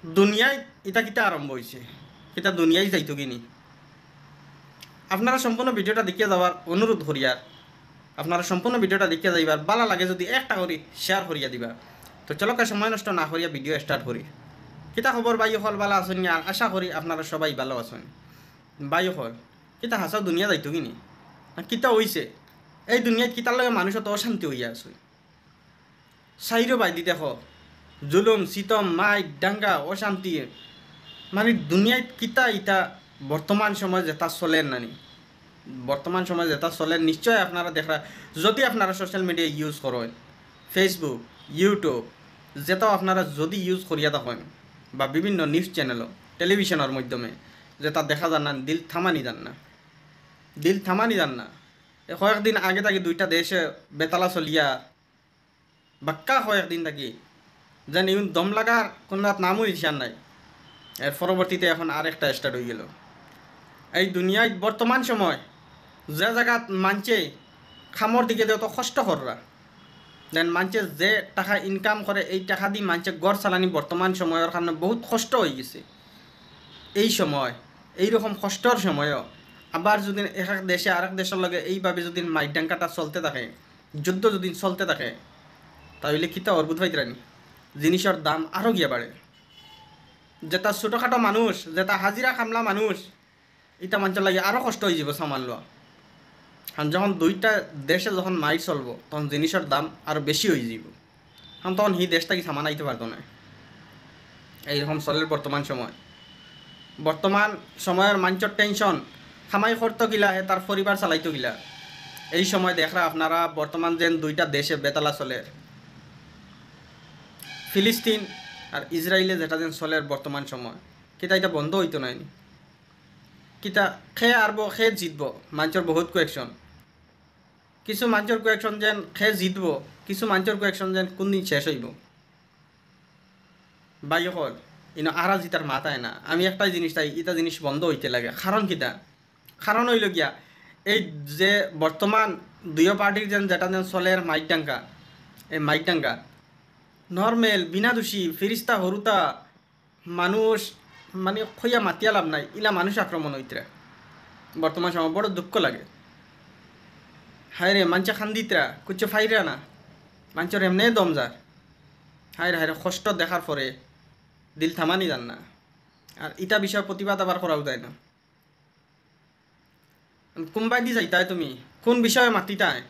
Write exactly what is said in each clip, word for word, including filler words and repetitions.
দুনিয়াইত ইতা কিতা আরম্ভ অইছে? কিতা দুনিয়াইত যাইতো গিনি? আপনারা সম্পূর্ণ ভিডিওটা দেখিয়া যাওয়ার অনুরোধ করিয়ার, আপনারা সম্পূর্ণ ভিডিওটা দেখিয়া যাইবার, বালা লাগে যদি একটা করি শেয়ার করিয়া দিবা। তো চলো কা সময় নষ্ট না করিয়া ভিডিও স্টার্ট করি। কিতা খবর ভাই অকল, বালা আছইন নি? আর আশা করি আপনারা সবাই বালা আছইন। ভাই অকল, কিতা হাছাউ দুনিয়া যাইতো গিনি? না কিতা অইছে? এই দুনিয়াত কিতার লাগি মানুষ অত অশান্তি অইয়া আছে? চাইরো বায়দি দেখো, জুলুম, সিতম, মাইর, দাঙ্গা, অশান্তি, মানে দুনিয়াত কিতা ইতা বর্তমান সময় যেটা চলের নানি, বর্তমান সময় যেটা চলের, নিশ্চয় আপনারা দেখরা, যদি আপনারা সোশ্যাল মিডিয়া ইউজ করইন, Facebook, YouTube, যেটাও আপনারা যদি ইউজ করিয়া থাকইন বা বিভিন্ন নিউজ চ্যানেলও, টেলিভিশনের মাধ্যমে যেটা দেখা যার না, দিল থামানি যার না, দিল থামানি যার না। এ কয়েকদিন আগে থাকি দুইটা দেশে বেতালা চলিয়া বাক্কা কয়েকদিন থাকি, যেন ইউন দম লাগার কোনো রাত নামও নিশান নাই। এর পরবর্তীতে এখন আরেকটা স্টার্ট অইগেলো। এই দুনিয়াত বর্তমান সময় যে জাগাত মানষে কামর দিকে দেয় অত কষ্ট কররা, দেন মানষে যে টাকা ইনকাম করে, এই টাকা দি মানষে ঘর চালানি বর্তমান সময়র কারণে বহুত কষ্ট অইগেছে। এই সময়, এইরকম কষ্টর সময়ও আবার যদি এক এক দেশে আরেক দেশর লগে এইভাবে যদি মাইর দাঙ্গাটা চলতে থাকে, যুদ্ধ যদি চলতে থাকে, তাইলে কিতা অর বুঝ পাইতরা নি? জিনিসর দাম আরও গিয়া বাড়ে। যেটা ছোটোখাটো মানুষ, যেটা হাজিরা কামলা মানুষ, ইটা মানষর লাগি আরও কষ্ট অইযিবো সামান লওয়া। কারণ যখন দুইটা দেশে যখন মাইর চলবো, তখন জিনিসর দাম আরও বেশি অইযিবো। কারণ তখন হি দেশ থাকি সামান আইতে পারতো না। এইরকম চলের বর্তমান সময়। বর্তমান সময়র মানষর টেনশন, কামাই করতো কিলা, হে তার পরিবার চালাইতো কিলা। এই সময় দেখরা আপনারা বর্তমান যেন দুইটা দেশে বেতালা চলের, ফিলিস্তিন আর ইসরায়েলে যেটা যেন চলের বর্তমান সময়, কিতা ইটা বন্ধ অইতো নায় নি? কিতা কে আরবো, কে জিতবো? মানষর বহুত কোয়েকশন। কিছু মানষর কোয়েকশন যেন কে জিতবো, কিছু মানষর কোয়েকশন যেন কোন দিন শেষ অইবো। ভাই অকল, ইনো আরা জিতার মাত আয় না। আমি একটাই জিনিস চাই, ইতা জিনিস বন্ধ অইতে লাগে। কারণ কিতা? কারণ অইলো গিয়া, এই যে বর্তমান দুইও পার্টির যেন যেটা যেন চলের মাইর দাঙ্গা, এই মাইর দাঙ্গা নর্মাল, বিনা দোষী, ফিরিস্তা, হুরুতা, মানুষ, মানে, কইয়া মাতিয়া লাভ নাই, ইলা মানুষ আক্রমণ অইতরা। বর্তমান সময় বড় দুঃখ লাগে। হায় রে, মানষে কান্দিতরা, কুচ্ছু পাইরা না, মানষর এমনে দম যার। হায় রে, হায় রে, কষ্ট দেখার পরে দিল থামানি যার না। আর ইটা বিষয়ে প্রতিবাদ আবার করাও যায় না। কুনবায়দি যাইতায় তুমি? কোন বিষয়ে মাতিতায়?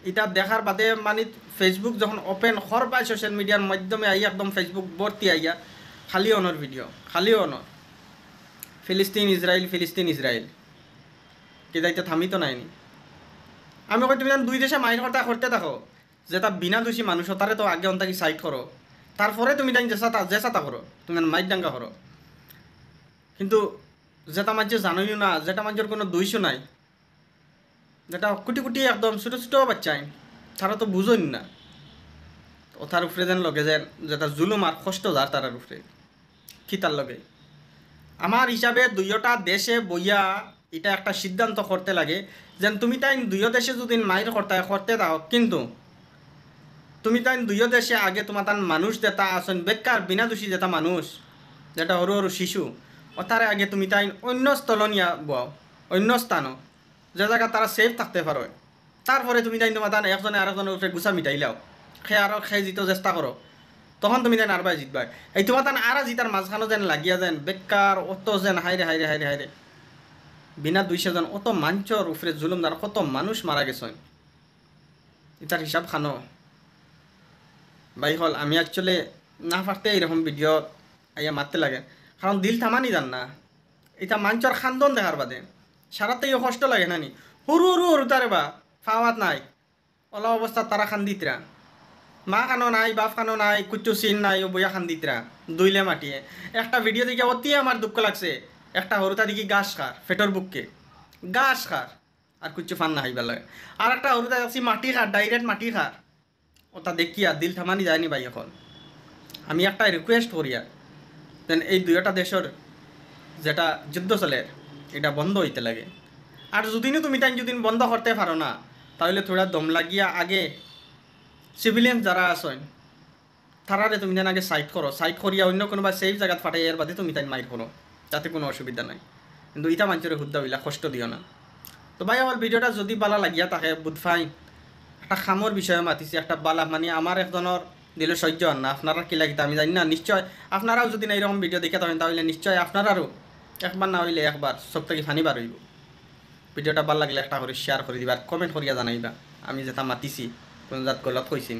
ইটা দেখার বাদে, মানে, Facebook যখন ওপেন করবায়, সোশ্যাল মিডিয়ার মাধ্যমে আইয়া একদম Facebook ভর্তি আইয়া, খালি অনর ভিডিও, খালি অনর। ফিলিস্তিন, ইসরায়েল, ফিলিস্তিন, ইসরায়েল। কিতা ইতা থামিতো নায় নি? আমি কই, তুমি যেন দুই দেশে মাইর করতা করতে থাকো, যেটা বিনা দোষী মানুষ, তারে তো আগে অন থাকি সাইড করো, তারপরে তুমি তাইন যেসাতা, যেসাতা করো, তুমি যেন মাইর দাঙ্গা করো। কিন্তু যেটা মানষে জানইনও না, যেটা মানষর কোনো দোষও নাই, যেটা কুটি কুটি একদম ছোটো ছোটো বাচ্চাইন, তারা তো বুঝইন না। অতার উপরে যেন লগে যেন যেটা জুলুম আর কষ্ট যার তারার উপরে, কিতার লগে। আমার হিসাবে দুইওটা দেশে বইয়া ইটা একটা সিদ্ধান্ত করতে লাগে, যেন তুমি তাইন দুইও দেশে যদি মাইর করতায় করতে দাও, কিন্তু তুমি তাইন দুইও দেশে আগে তোমার তান মানুষ যেটা আছইন, বেকার বিনা দোষী যেটা মানুষ, যেটা হুরু হুরু শিশু, অতারে আগে তুমি তাইন অন্য স্থল নিয়া বও, অন্য স্থানো, যে জাগাত তারা সেফ থাকতে পারইন। তারপরে তুমি তাইন তোমার তান একজনে আরেকজনর উপরে গুছা মিটাইলাও, কে আরো কে জিতো চেষ্টা করো, তখন তুমি তাইন আরবায় জিতবায়। এই তোমার তান আরা জিতার মাঝখানো যেন লাগিয়া যেন বেকার অত যেন হায় রে, হায় রে, হায় রে, হায় রে, বিনা দুষে যেন অত মানষর উপরে জুলুম দেন, কত মানুষ মারা গেছইন। ইতার হিসাব খানো। ভাই অকল, আমি actually না পারতে এইরকম ভিডিও আইয়া মাততে লাগে, কারণ দিল থামানি যার না। ইতা মানষর কান্দন দেখার বাদে সারাতেইও কষ্ট লাগে না নি? হুরু হুরু হুরুতারে বা, ফাওয়াত নাই, অলা অবস্থা তারা কান্দিতরা। মা কানো নাই, বাপ কানো নাই, কুচ্ছু চিন নাই, অউ বইয়া কান্দিতরা, দুইলে মাটিয়ে। একটা ভিডিও দেখিয়া অতি আমার দুঃখ লাগছে, একটা হুরুতা দেখি ঘাস খার, পেটর ভুকে ঘাস খার। আর কুচ্ছু পার না খাইবার লাগি। আর একটা হুরুতা দেখছি মাটি খার, direct মাটি খার। অতা দেখিয়া দিল থামানি যায় নি ভাই অকল। আমি একটা request করিয়ার, যেন এই দুইওটা দেশর যেটা যুদ্ধ চলের, ইটা বন্ধ অইতে লাগে। আর যুদি নু তুমি তাইন যুদি বন্ধ করতে পারো না, তাইলে থুড়া দম লাগিয়া আগে civilian যারা আছইন, তারারে তুমি তাইন আগে সাইড করো, সাইড করিয়া অন্য কুনুবা সেফ জাগাত ফাটাইয়া এর বাদে তুমি তাইন মাইর করো, তাতে কুনু অসুবিধা নাই। কিন্তু ইতা মানষরে হুদ্দা অইলা কষ্ট দিও না। তো ভাই, আমার ভিডিওটা যুদি ভালা লাগিয়া থাকে, বুঝ ফাইন, একটা কামর বিষয়ে মাতিছি, একটা ভালা, মানে, আমার একজনর দিলে সহ্য অর না, আপনারার কিলা কিতা আমি জানি না। নিশ্চয় আপনারাও যুদি না এরকম ভিডিও দেখিয়া থাকেন, তাইলে নিশ্চয় আপনারারও একবার না অইলে একবার চোখ থাকি পানি বার অইবো। ভিডিওটা ভালা লাগলে একটা করি শেয়ার করি দিবা, আর কমেন্ট করিয়া জানাইবা আমি যেটা মাতিছি কুনু জাত গলত কইছি নি।